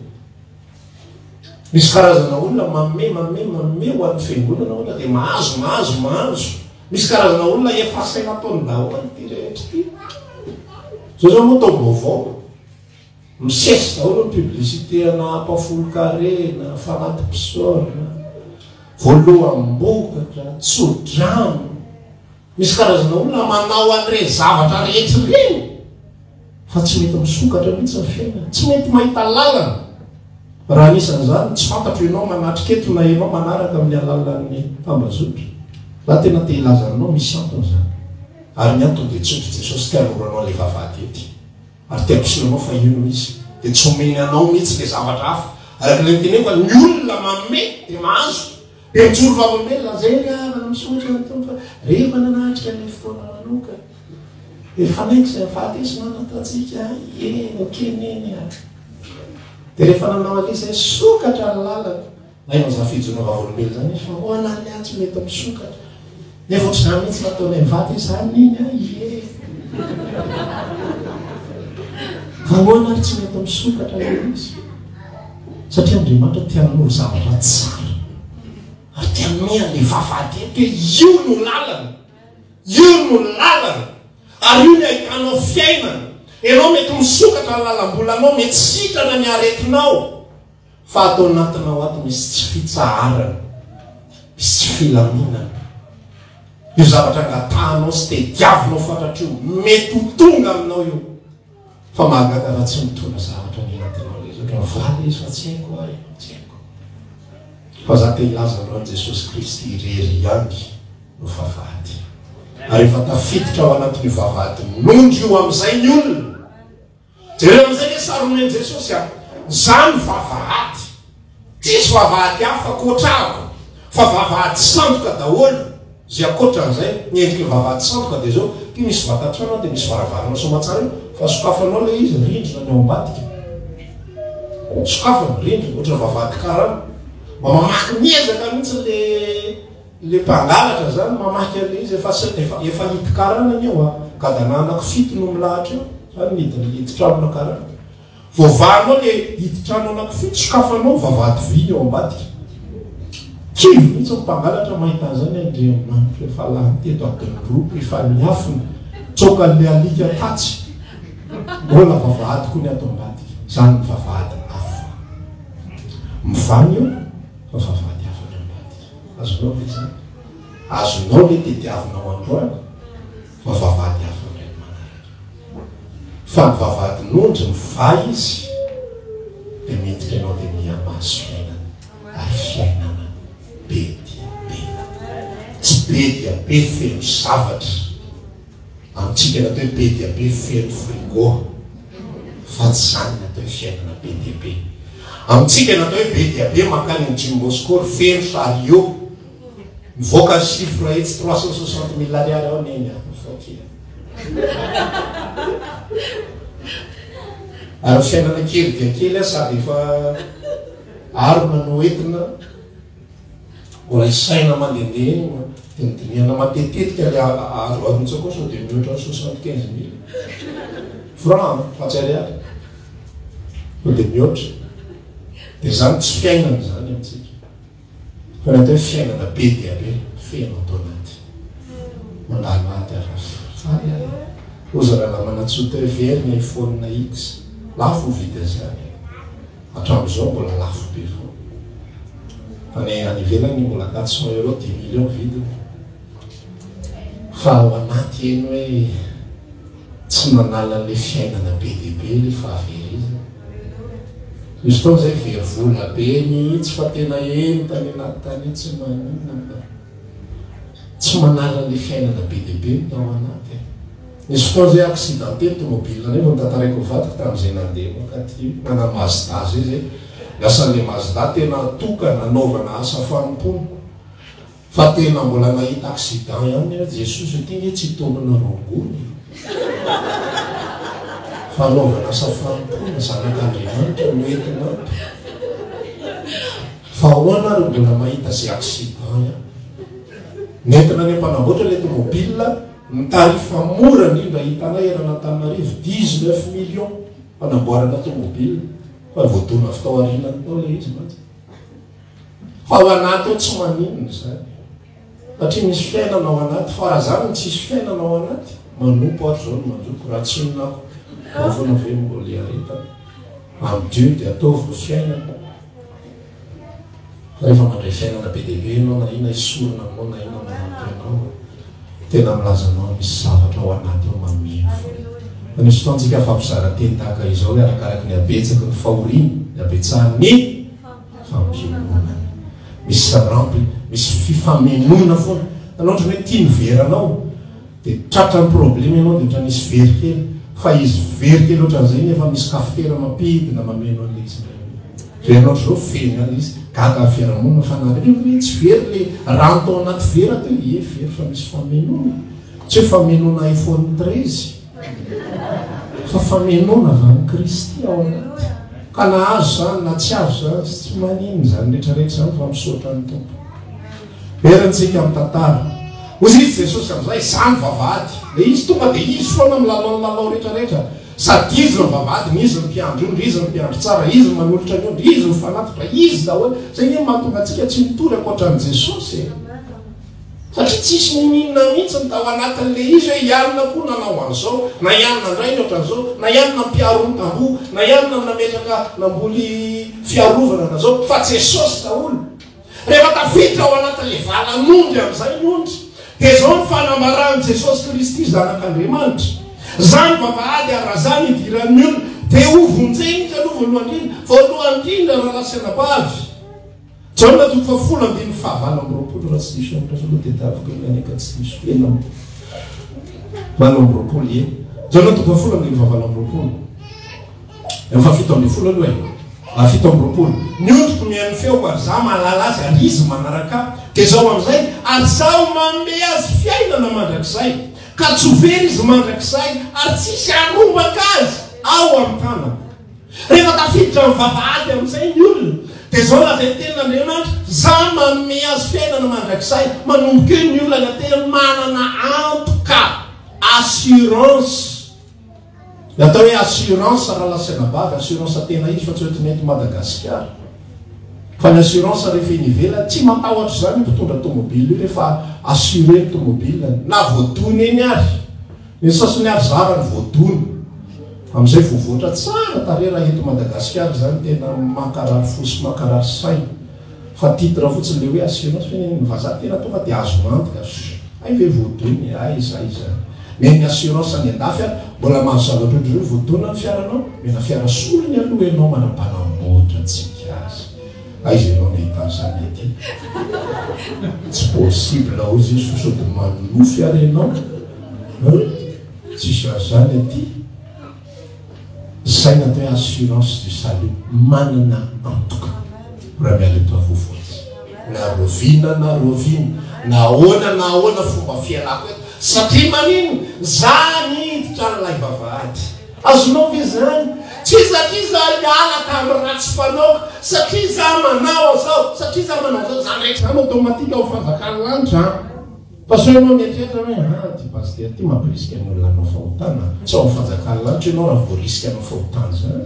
Misy karazana olona manome, manome, manome ho an'ny fiangonana ohatra dia mahazo, mahazo, mahazo. Misy karazana olona efa asaina ataony daholo ity rehetra ity. Zao zao moa taom-baovao. Misesy daholo ny publicité ana ampafolon-karena, fanati-pisaorana, voaloham-bokatra, tso-drano. Misy karazana olona manao an'ireny zavatra rehetra ireny fa tsy mety misokatra mihitsy ny fiainany, tsy mety mahita lalana. Raha anisan'izany, tsy fantatro ianao manatrika eto na ianao manaraka amin'ny alalan'ny tambazotra. Za tena te hilaza aminao misy antony izany. Ary ny antony dia tsotra, Jesosy te hanoro anao ilay vavahady ety. Ary te hampiseho anao fa io no izy. Dia tsy omeny anao mihitsy ilay zavatra hafa. Araka ilay noteneniko fa ny olona manome dia mahazo. Dia mijoro vavolombelona, izay ry havana, misaotra ny Tompo fa rehefa nanatrika ilay fotoana manokana, dia nifanaiky izay hahafatesana nataontsika, eny, ok neny a. Dia rehefa nanao an'ilay izy, sokatra ny lalana. Nainao izany fijoroana vavolombelona izany izy fa ahoana ary aho tsy mety misokatra. Nefa ohatr'izany mihitsy nataonay mivady hoe izany neny a, ie. Fa ahoana ary tsy mety misokatra ilay izy? Satria Andriamanitra te hanoro zavatra tsara. Ary te hanome an'ilay vavahady eto hoe io no lalana. Io no lalana. Ary io ny ahitanao fiainana. Ianao mety misokatra ny lalam-bolanao, mety sitrana ny aretinao. Fa ato anatinao ato misy tsy fitsaharana, misy tsy filaminana. Io zavatra angatahanao sy tediavinao fatratra io, mety ho tonga aminao io. Fa mahagaga raha tsy mitondra zavatra any anatinao ilay izy. Ohatran'ny valy izy fa tsy haiko aho e, tsy haiko. Fa za te hilaza androany Jesosy Kristy irery ihany no vavahady. Ary efa tafiditra ao anatin'io vavahadin'ondry io amin'izay ny olona. Jereo amin'izay ilay sary omen'i Jesosy a! Za no vavahady. Tsisy vavahady hafa ankoatr'ahako fa vavahady sandoka daholo izay ankoatran'izay. Ny endriky ny vavahady sandoka dia izao, ity misy vatan-trano dia misy varavarana soamatsara io fa sokafanao ilay izy, rindrina ny ao ambadika. Sokafana, rindrina, ohatran'ny vavahady karana. Mba mamaky miezaka mihitsy ilay Le mpangalatra zany mamaky anle izy efa efa efa hidy karana anie oa, gadana anaky fito no milahatra eo, zany ny hidiny hidy tranona karana. Voavahanao le hidy trano anaky fito, sokafanao vavahady vy ny ao ambadika. Kivy mihitsy ny mpangalatra mahita an'izany, Andriamanitra efa lany teto adiny roa, efa niafina, tsoakan'le alika tatsy, mbola vavahady koa ny ato ambadika, zany ny vavahady hafa. Mivany io fa vavahady hafa ny ambadika. Azonao ve izany? Azonao ve tediavinao androany fa vavahady hafa indray ny manaraka? Fa ny vavahadin'ondry mivaha izy dia miditra ianao dia miha-mahazo fiainana ary fiainana be dia be. Tsy be dia be feno zavatra. Amintsika ny atao hoe be dia be feno frigo fa tsy izany ny atao hoe fiainana be dia be. Amintsika ny atao hoe be dia be mankany amin'ny Jumbo Score feno chariot mivoaka ny chiffre etsy 360 mille ariary ao neny a, mivoaka e. Ary fiainana kely dia kely sady efa arina no entina. Mbola isaina mandehandeha eny dia ny dinihana matetitetika le azo arotsaka ao sao dia mihoatra ny 75 000 francs fa tsy ariary sao dia mihoatra. Dia izany tsy fiainana izany amintsika. Fa ny atao hoe fiainana be dia be feno ato anaty. Mandalo ady aho fa faly aho. Hoy Zalala Manantsoa teo very ny iPhone X. Lafo ny vidin'izany. Hatramin'izao mbola lafo be foana. Fa ny any ivelany mbola 400 euros, 10 millions vidiny. Fa ao anaty eny hoe tsy nanala an'ilay fiainana be dia be ilay fahaverezana. Nisy fotoana izay very vola be mihitsy fa tena eny tany anaty tany eny tsy maninona fa tsy manala an'ilay fiainana be dia be ny tao anaty e. Nisy fotoana zay accidenté ny tomobile nay vao notantaraiko ny vadiko tamin'izay nandeha mankaty nana Mazda zay zay lasa le Mazda tena tokana nanaovana asa fanompoana fa tena mbola nahita accident ihany aho Jesosy ity nge tsy tolona rongony fa anaovana asa fanompoana zanak'Andriamanitra no entina ato fa ahoana ary mbola mahita zay accident ihany nentina any am-panamboatra le tomobile Ny tarif mora indrindra hitanay eran'Antananarivo 19 millions fanamboarana tomobile fa voadona avy tao aorianany tao ilay izy mantsy. Fa ao anaty ao tsy maninona izany satria misy fiainana ao anaty fa raha zany no tsisy fiainana ao anaty manompo ary zao no manjoko raha tsy inona aho ao foana ve mbola hiaretana am Dieu dia ataovy ny fiainana. Rehefa mandray fiainana be dia be ianao na inona esorina aminao na inona manampy anao, tena milaza anao misy zavatra ao anaty ao mameno foana. Fa nisy fotoana tsika fampizara teny tahaka izao hoe arakaraky ny habetsaky ny fahoriana, ny habetsahan'ny fampiononana. Misy rampy, misy fifamenoana foana. Hitanao ohatran'ny hoe tia ny veranao, dia tratran'ny problema ianao dia ohatran'ny nisy very kely. Fa izy very kely ohatran'izay nefa misy kafitera mampidina mameno an'ilay izy indray. Very ohatr'izao feno ihany ilay izy. Gaga ny fiarahamonina fa nareo ve tsy very le rano tao anaty vera teo? Ie very fa misy famenoana. Tsy hoe famenoana iPhone 13 fa famenoana avy amin'i Kristy ao anaty. Ka na azo izany na tsy azo izany tsy maninona izany rehetrarehetra izany fa misaotra ny Tompo. Herintsika amin'ny tantara. Hoy izy Jesosy amin'izay, Izaho ny vavahady. Ilay izy tonga dia izy foana milalao ny lalao rehetra rehetra. Sady izy no vavahady, izy no mpiandry ondry, izy no mpiandry tsara, izy no manolotra ny ondry, izy no fanatitra, izy daholo. Izay anie no mahatonga antsika tsy mitory ankoatra an'i Jesosy e. Satria tsisy niniana mihitsy ny tao anatin'ilay izy hoe i Anna koa nanao an'izao, na i Anna indray ny ohatran'izao, na i Anna nampiaro ny tamboho, na i Anna nametraka namboly fiarovana na izao, fa Jesosy daholo. Rehefa tafiditra ao anatin'ilay valan'ondry amin'izay ny ondry, dia izao ny fanambaran'i Jesosy Kristy Zanak'Andriamanitra, Izany vavahady ary raha izany idiran'ny olona, dia hovonjena izy aloha voalohany indrindra. Voalohany indrindra, rahalahy sy anabavy, Jaona toko fahafolo andininy fahavalo amby 20, raha tsy diso aho, aloha tadiaviko eny anie ka tsy diso, enina amby 28, ie. Jaona toko fahafolo andininy fahavalo amby 20. Ny faha 17 aloha e. Faha 27. Ny ondriko mihaino ny feoko ary izaho mahalala azy ary izy manaraka ahy. Dia izao amin'izay, ary izaho manome azy fiainana mandrakizay, ka tsy ho very izy mandrakizay ary tsy hisy harombaka azy ao amin'ny tanako. Rehefa tafiditra amin'ny vavahady amin'izay ny olona, dia izao lazain'ny tenin'Andriamanitra, Izaho manome azy fiainana mandrakizay. Manomboka eo ny olona tena manana antoka, assurance. Ny atao hoe assurance rahalahy sy anabavy, assurance tena izy fa tsy hoe eto Madagasikara. Fa ny assurance rehefa eny ivelany, tsy matahotra izany io mpitondra tomobile io rehefa assuré ny tomobile-ny, na voadona eny ary. Ny sasany ary zara ny voadona. Amin'izay voavoatra tsara tarehy raha eto Madagasikara izany tena mankarary fo sy mankarary saina. Fa titre fotsiny le hoe assurance fa ny vazaha tena tonga dia azo antoka sh hay ve voadona e aiza aiza nen'ny assurance any andafy ary mbola mahazo zavatra ohatr'ireo voadona ny fiaranao mena fiara solony aloha enao manam-panamboatra antsika azy aiza enao nahita an'izany aty tsy possible hozy izy fa sao dia manonofy ary enao hein tsisy an'izany aty. Izay ny atao hoe assurance du salut, manana antoka raha miala eto afovoany. Na raoviana na raoviana, na ahoana na ahoana fomba fialako eto, satria maninona? Za niditra an'ilay vavahady. Azonao ve izany? Tsy satria za hiala tamin'ny ratsy fanaoko, satria za manao an'izao, satria za manao an'izao, zany rehetra zany automatique ao fanjakan'ny lanitra an. Fa sao ianao mieritreritra hoe ah ity pasitera ity mampirisika ny olona hanao fahotana, tsy ao amin'ny fanjakan'ny lanitra ianao raha voarisika hanao fahotana izany.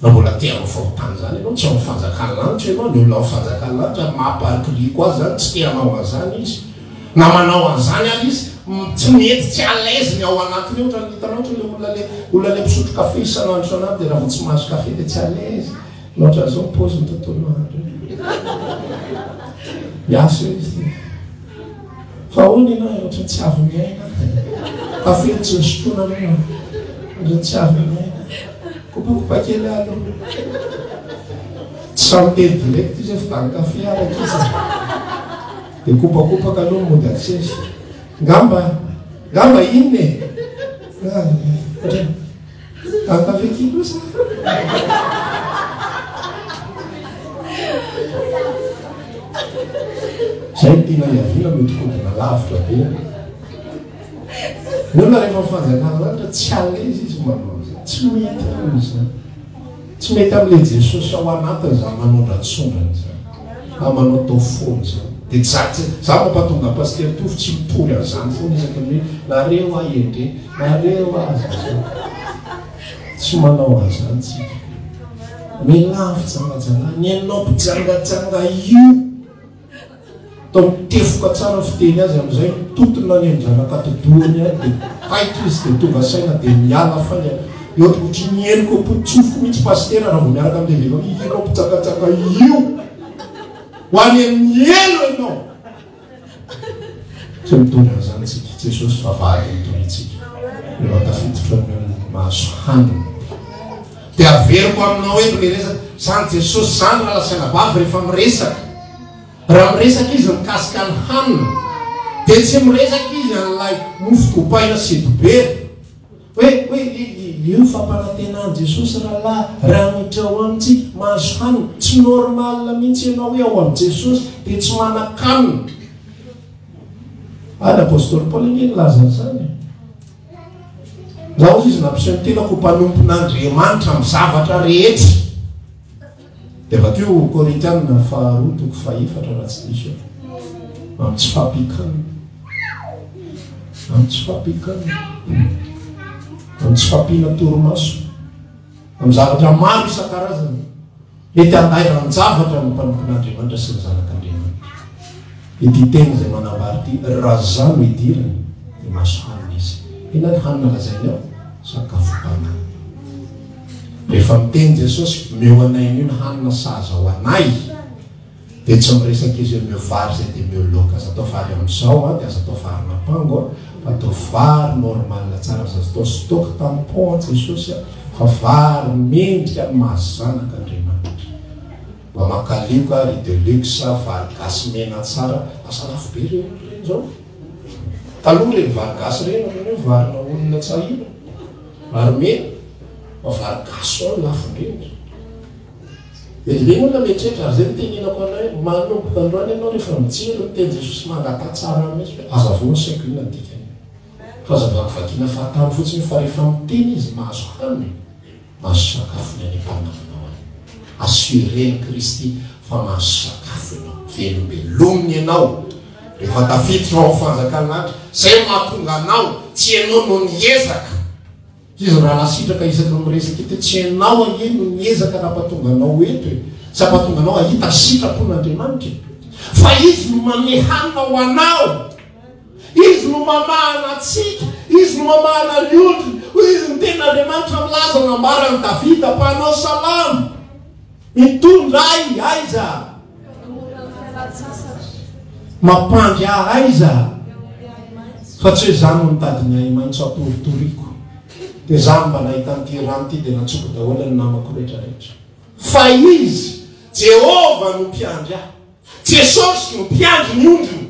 Raha mbola te hanao fahotana izany ianao, tsy ao amin'ny fanjakan'ny lanitra ianao, ny olona ao amin'ny fanjakan'ny lanitra ny maha parikiriko azy izany tsy te hanao an'izany izy. Na manao an'izany ary izy, tsy mety tsy à l'aise ny ao anatiny ao, ohatran'ny hitanao ohatra ilay olona ilay olona ilay misotro kafe isan'andro isan'andro dia raha vao tsy mahazo kafe dia tsy à l'aise. Ny ohatran'izao ny paoziny tontolo andro io. Miasa eo izy dia. Fa ahoana ianao e, ohatran'ny tsy avy miaina. Kafe tsy nisotroana aloha. Ohatran'ny tsy avy miaina. Kopakopa kely aho aloha. Tsy sahy miteny direct izy hoe fidany kafe ary ankizy. Dia kopakopaka aloha mody atsesy. Ngamba, ngamba inona e? Ohatran'ny. Café kosa. Zay no tiana hiaviana mihodinkodina lavitra be. Ny olona rehefa mifanjakana lanitra tsy à l'aise izy manao an'izany. Tsy mety aminy izany. Tsy mety amin'ilay Jesosy ao anatiny izany manondratsondrana izany. Na manao tao foana izany. Dia tsy za tsy za mampatonga an'i Pasitera Tovo tsy mitory an'izany foana isaky ny hoe nareo aho endre. Nareo aza zao tsy manao an'izany tsika. Mialà fijangajangana. Ny anao mpijangajanga io atao mitefoka tsara fiteny azy amin'izay mitotona any amin'ny zanak'atidohany any dia taitra izy dia tonga saina dia miala faingana. Eo ohatry ny henoko am-poto-tsofiko mihitsy pasitera raha vao miaraka amin'ilay vehivavy ianao mpijangajanga io. Ho any amin'ny helo ianao. Tsy mitory an'izany isika. Jesosy vavahady nitoriantsika. Rehefa tafiditra ny olona mahazo hanina. Dia averiko aminao eto ilay resaka. Izany Jesosy izany rahalahy sy anabavy rehefa miresaka. Raha miresaka izy mikasika ny hanina, dia tsy miresaka izy an'ilay mofo dipaina sy dobera. Hoe, hoe, io fampanantenan'i Jesosy rahalahy, raha miditra ao amintsika, mahazo hanina. Tsy normal mihitsy ianao hoe ao amin'i Jesosy dia tsy manan-kanina. Ary Apostoly Paoly ange nilaza an'izany e. Za hozy izy nampiseho ny tenako ho mpanompon'Andriamanitra amin'ny zavatra rehetra. Dia vakio Korintiana faharoa toko fahefatra raha tsy diso aho. Amin'ny tsy fahampian-kanina. Amin'ny tsy fahampian-kanina. Amin'ny tsy fahampiana torimaso. Amin'ny zavatra maro isan-karazany. Mety handairan-javatra ny mpanompon'Andriamanitra sy ny zanak'Andriamanitra. Ity teny izay manambara ity, raha izaho no idirany, dia mahazo hanina izy. Inona ny hanina lazainy ao? Sakafom-panahy. Rehefa miteny Jesosy, omeo anay anio ny hanina sahaza ho anay, dia tsy miresaka Izy hoe omeo vary izay dia omeo laoka. Aza atao vary amin'izao an, dia aza atao varin'ampango an, fa atao vary normal tsara, aza atao stock tampon an Jesosy an, fa vary mendrika ny maha zanak'Andriamanitra. Mba makalioka ry de luxe, vary gasy mena tsara, lasa lafo be ireny olona ireny izao. Taloha ireny vary gasy ireny ohatran'ny hoe varina olona tsy ahina, vary mena. Fa vary gasy zao no lafo indrindra. Be dia be ny olona mieritreritra ary zay no tenenako anao hoe manomboka androany ianao rehefa mijery ny teny Jesosy mangataha tsara mihitsy hoe azavao ny saiko inona ny dikany. Fa aza vakivakiana fahatany fotsiny io fa rehefa miteny izy mahazo hanina, mahazo sakafo ny any am-panananao any. Assurer-n'i Kristy fa mahazo sakafo ianao, velombelominy ianao rehefa tafiditra ao amin'ny fanjakan'ny lanitra. Zay no mahatonga anao, tsy ianao no niezaka. Izy rahalahy sitraka isaky ny miresaka eto, tsy ianao ange no niezaka nampatonga anao ho eto e, sy hampatonga anao hahita ny sitrapon'Andriamanitra e. Fa Izy no manome hanina ho anao. Izy no mamahana antsika, Izy no mamahana ny ondriny. Hoy izy ny tenin'Andriamanitra milaza nambaran'i Davida mpanao salamo. Mitondra ahy aiza? Mampandry ahy aiza? Fa tsy hoe za no nitady ny ahi-maitso hatoritoriko. Dia za no mba nahita an'ity rano ity dia nantsoko daholo ny namako rehetra rehetra. Fa Izy, Jehovah no mpiandry ahy. Jesosy no mpiandry ny ondriny.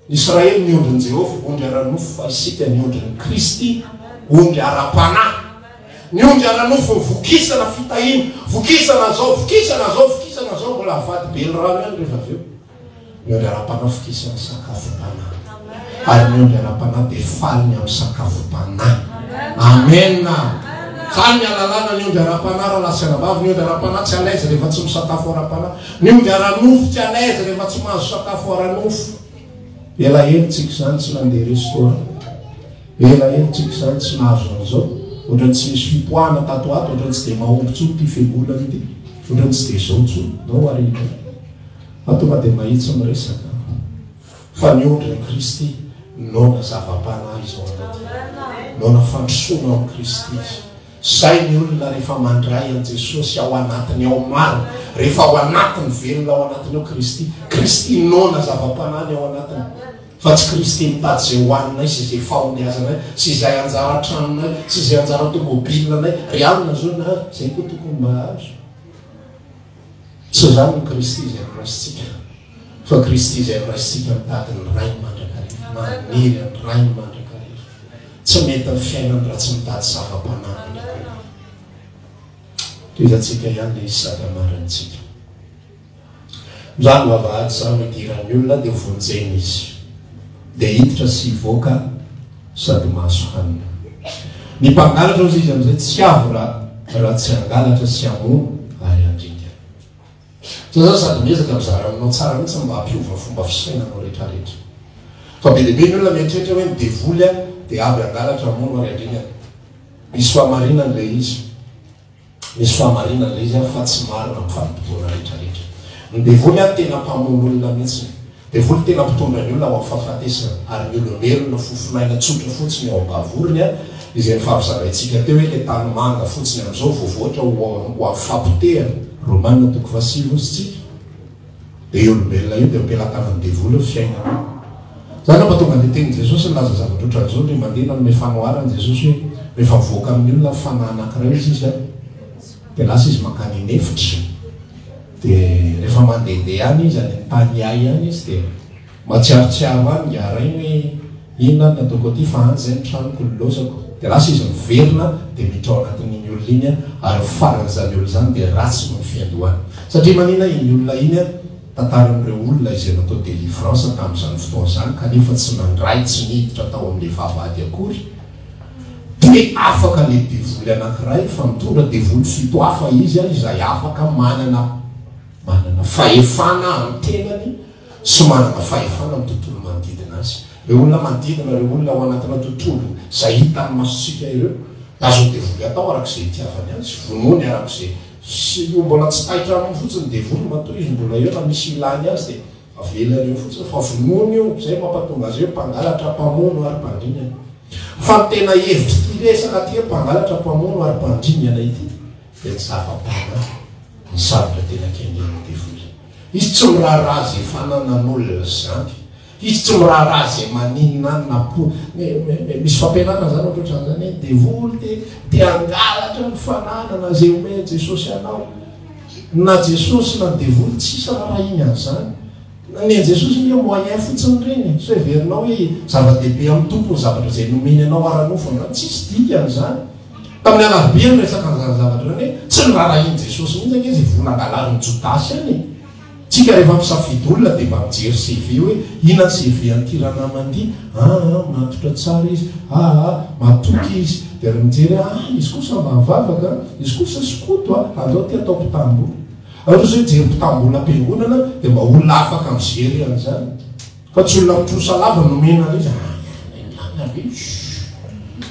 Ny Israely ny ondrin'i Jehovah, ondry ara-nofo, fa isika ny ondrin'i Kristy, ondry ara-panahy. Ny ondry ara-nofo vokisana fitahiana, vokisana zao, vokisana zao, vokisana zao, mbola avady belirano ihany rehefa avy eo. Ny ondry ara-panahy vokisana sakafom-panahy. Ary ny ondry ara-panahy dia faly ny amin'ny sakafom-panahy. Amena. Izany ny alalana ny ondry ara-panahy rahalahy sy anabavy, ny ondry ara-panahy tsy à l'aise rehefa tsy misakafo ara-panahy. Ny omby ara-nofo tsy à l'aise rehefa tsy mahazo sakafo ara-nofo. Ela ela tsika izany tsy nandeha restaurant. Ela ela tsika izany tsy nahazo an'izao. Ohatran'ny tsy misy fipoahana tato ho ato, ohatran'ny tsy dia mahomby intsony ity fiangonana ity. Ohatran'ny tsy dia izao intsony. Ndao ary indray. Fa tonga dia mahitsy miresaka. Fa ny ondrin'i Kristy noana zava-panahy izao anaty. Noana fandrosoana ao amin'i Kristy izy. Zay ny olona rehefa mandray an'i Jesosy ao anatiny ao marina, rehefa ao anatiny velona ao anatiny ao Kristy, Kristy noana zava-panahy ny ao anatiny, fa tsy Kristy mitady izay hohaninay sy izay fahombiazanay sy izay anjara tranonay sy izay anjara tomobilinanay, ry alina zao na zay koa tokony mba hahazo. Tsy izany ny Kristy izay noraisintsika, fa Kristy izay noraisintsika mitady ny Rainy mandrakariva, maniry ny Rainy mandrakariva. Tsy mety ny fiainany raha tsy mitady zava-panahy mandrakariva. Tohizantsika ihany ilay izy sady hamarintsika. Izany vavahady izany no idiran'ny olona dia vonjena izy. Dia hiditra sy hivoaka sady mahazo hanina. Ny mpangalatra hozy izy amin'izay tsy avy raha raha tsy hangalatra sy hamono ary handringana. Za zany sady miezaka mizara aminao tsara mihitsy mba hampiova fomba fisainanao rehetra rehetra. Fa be dia be ny olona mieritreritra hoe ny devoly dia avy hangalatra, hamono ary handringana. Misy fahamarinany ilay izy. Misy fahamarinana ilay izy an, fa tsy marina amin'ny vanim-potoana rehetra rehetra. Ny devoly an tena mpamono olona mihitsy. Devoly tena mpitondra ny olona ho amin'ny fahafatesana, ary ny olombelona fofon'aina tsotra fotsiny ao am-bavorony an, izay nifampizaraintsika teo hoe ilay tanimanga fotsiny amin'izao voavoatra ho ho amin'ny fahapotehana, Romana toko fahasivy hozy tsika. Dia io olombelona io dia am-pelatanan'ny devoly ny fiainana. Izany no mahatonga an'ilay tenin'i Jesosy nilaza zavatra ohatran'izao, indray mandeha nanome fanoharana Jesosy hoe rehefa mivoaka amin'ny olona ny fanahy anankiray hozy izy an, dia lasa izy mankany an'efitra, dia rehefa mandehandeha any izy, any amin'ny tany hay any izy dia mahatsiarotsiaro any ingahy rainy hoe inona ary ny ataoko aty fa any izay ny tranoko, ny lozako. Dia lasa izy miverina dia miditra ao anatin'iny olona iny ary ny faran'izany olona izany dia ratsy noho ny fiandohany. Satria manina iny olona iny tantaran'ireo olona izay natao délivrance tamin'izany fotoana izany kanefa tsy nandray, tsy niditra tao amin'ilay vavahady akory dia afaka ilay devoly anankiray fa mitondra devoly fito hafa izy izay afaka manana manana fahefana amin'ny tenany sy manana fahefana amin'ny tontolo manodidina azy. Ireo olona manodidina, ireo olona ao anatina tontolo izay hitan'ny masontsika ireo, dia azon'ny devoly atao araka izay itiavany azy, vonoiny araka izay, sy io mbola tsy taitra aminy fotsiny ny devoly matoa izy mbola eo na misy ilany azy dia avelany eo fotsiny fa vonoiny io, izay mampatonga azy hoe mpangalatra, mpamono ary mpandringana. Fa ny tena hevitr'ity resaka ity hoe mpangalatra, mpamono ary mpandringana ity dia ny zava-panahy, ny zavatra tena kendren'ny devoly. Izy tsy miraharaha izay fananan'olona izany. Izy tsy miraharaha izay maninona any na po. Misy fampianarana izany ohatrohatran'izany hoe devoly te te hangalatra ny fananana izay omen'i Jesosy anao. Na Jesosy na ny devoly tsisy raharahiany an'izany. Ny an'i Jesosy anie moyen fotsiny ireny e. Sao heverinao hoe zava-dehibe amin'ny Tompo ny zavatra izay nomeny anao ara-nofo androany. Tsisy dikany izany. Tamin'ny alarobia niresaka an'izany zavatra izany hoe tsy noraharahian'i Jesosy mihitsy ange izay vola angalarin'i Jodasy any e! Tsika rehefa misafidy olona dia mba mijery CV hoe inona ny CV an'ity ranamana ity, aa matotra tsara izy, aa matoky izy, dia ary mijery hoe aa izy kosa mba mivavaka an, izy kosa skoto a, andao ity atao mpitam-bola. Ary ohatry izao hoe jery mpitam-bola am-piangonana dia mba olona afaka mi-gérer an'izany. Fa tsy olona mitrosa lava no omena an'izy ah be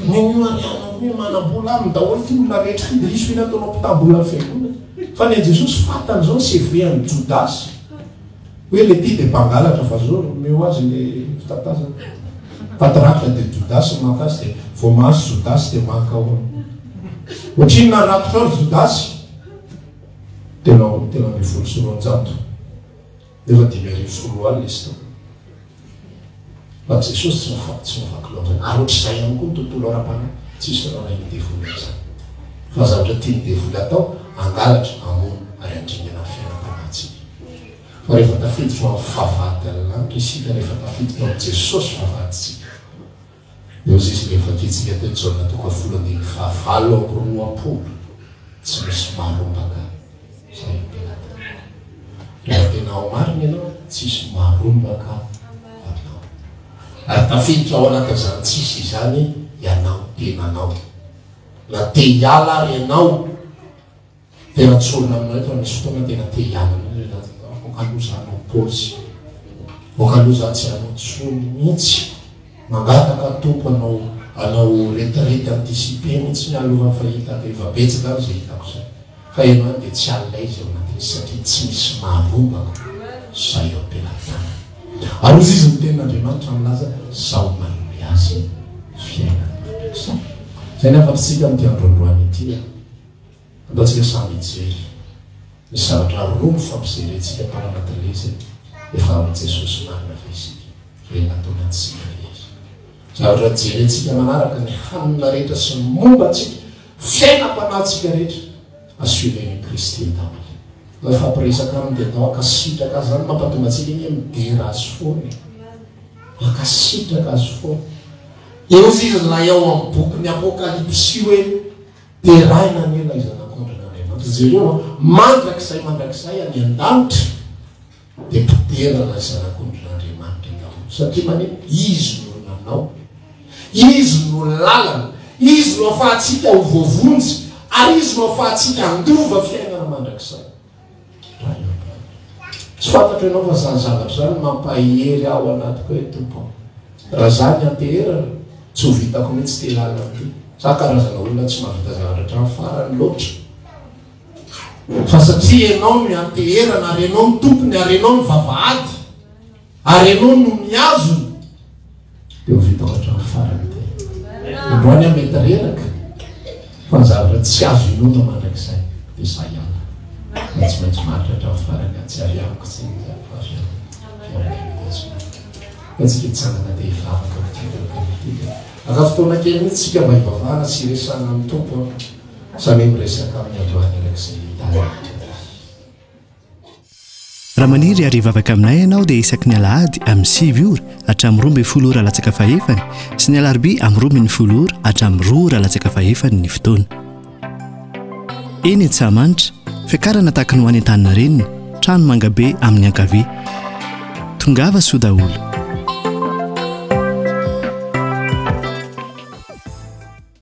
Nenio any any manam-bola aminy daholo ty olona rehetra ty diso iny ataonao mpitam-bola ny fiangonana. Fa ny an'i Jesosy fantany zao ny CV an'i Jodasy hoe le ty de mpangalatra fa zao omeo azy le fitatazana. Patraka de Jodasy maka azy de vao mahazo Jodasy de maka ao. Ohatrinona rakotra ao ry Jodasy? 213. Efa 2005 izy tao. Fa Jesosy tsy mifa tsy mivaky loatra. Ary ohatr'izay ihany koa ny tontolo ara-panahy, tsisy raharahian'ny devoly an'izany. Fa ny zavatra tian'ny devoly atao, hangalatra, hamono ary handringana ny fiainam-panahintsika. Fa rehefa tafiditra ao amin'ny vavahadin'ny lanitra isika, rehefa tafiditra ao amin'i Jesosy vavahadintsika, Eo izy ilay vakintsika teo Jaona toko fahafolo andininy fahavalo amby roapolo, tsy misy marombaka izay eo am-pelatanana. Rehefa tena ao marina ianao, tsisy marombaka anao. Ary tafiditra ao anatin'izany tsisy izany ianao tenanao. Na te hiala ary ianao, Tena tsorina aminao eto fa misy fotoana tena te hiala mihitsy hoe za aoka aloha za hanao pause, aoka aloha za tsy hanao intsony mihitsy, mangataka Tompo hanao hanao retraite anticipée mihitsy aho aloha fa hitako efa betsaka ary izay hitako izay fa ianao any dia tsy à l'aise ao anatin'izy satria tsy misy maharombaka izay eo am-pelatanana. Ary hozy izy ny tenin'Andriamanitra milaza zaho manome azy fiainana mandrakizay. Izay ny hafatr'tsika amin'ity andro androany ity. Andao tsika samy hijery. Misy zavatra roa mifampijerentsika tao anatin'ilay izy e. Efa amin'i Jesosy marina ve isika? Velona ato anatintsika ve Izy? Zavatra jerentsika manaraka ny hanina rehetra sy ny momba antsika, fiainam-panahintsika rehetra, assurer-n'i Kristy daholo. Andao hifampiresaka Aminy dia andao hankasitraka Azy. Izany no mampatonga antsika anie midera Azy foana e. Mankasitraka Azy foana. Eo izy ilay ao amin'ny bokin'ny Apokalypsy hoe. Deraina anie ilay Zanak'ondrin'Andriamanitra. Jereo an, mandrakizay mandrakizay any an-danitra dia mpidera ilay Zanak'ondrin'Andriamanitra daholo. Satria maninona? Izy no nanao. Izy no lalana. Izy no afahantsika ho voavonjy. Ary Izy no afahantsika handova fiainana mandrakizay. Tsy fantatro ianao fa zany zavatra zany mampahery aho ao anatiko hoe Tompo a, raha za ny anteherana tsy ho vitako mihitsy ity lalana ity. Za karazana olona tsy mahavita zavatra hatramin'ny farany loatra. Fa satria ianao no ianteherana ary ianao no tompony ary ianao no vavahady Ary ianao no mihazona dia ho vitako hatramin'ny farany ity. Androany aho mety reraka fa ny zavatra tsy azo inoana mandrakizay dia za hiala. Fa tsy maintsy maharitra hatramin'ny farany aho, tsy avy amiko tsy izany fa avy aminy. Fa tsika hitsangana dia hivavaka amin'ity tokana ity dia aka fotoana kely mihitsy tsika mba hivavahana sy hiresahana amin'ny Tompo an. Samia miresaka aminy androany araka izay hita. Raha maniry ary hivavaka aminay ianao dia isaky ny alahady amin'ny 9 ora hatramin'ny 12 ora latsaka fahefany sy ny alarobia amin'ny 12 ora hatramin'ny 2 ora latsaka fahefany ny fotoana. Eny Antsahamanitra, fiakarana tahaka ny ho any Antaninarenina, trano mangabe amin'ny ankavia. Tongava soa daholo.